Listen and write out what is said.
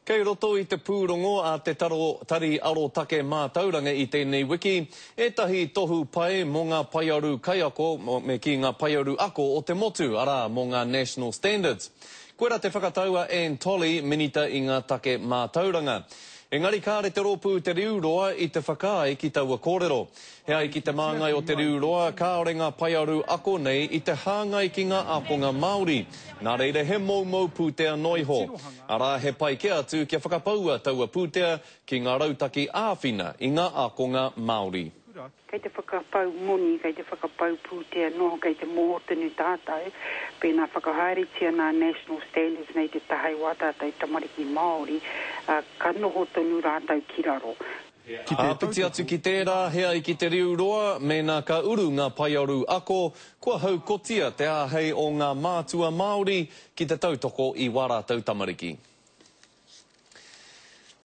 Kei roto i te pūrongo a te Taro Tari Arotake Mātauranga i tēnei wiki, ētahi tohu pai mō ngā paearu kaiako, me kī ngā paearu ako o te motu, arā, mō ngā National Standards. Koirā te whakatau a Anne Tolley, Minita i ngā take mātauranga. Engari kāre te rōpū Te Riu Roa i te whakaae ki taua kōrero. He ai ki te māngai o Te Riu Roa, kāore ngā paearu ako nei i te hāngai ki ngā ākonga Māori, nā reira he moumou pūtea noa iho. Arā, he pai kē atu kia whakapaua taua pūtea ki ngā rautaki āwhina i ngā ākonga Māori. Kei te whakapau moni, kei te whakapau pūtea noa, kei te mōho tonu tātou, pēnā whakahaeretia nā National Standards nei te taha i wā tātou tamariki Māori, ā, ka noho tonu rātou ki raro. Āpiti atu ki tērā, he ai ki te riu roa, mēnā ka uru ngā paearu ako, kua haukotia te āhei o ngā mātua Māori ki te tautoko i wā rātou tamariki.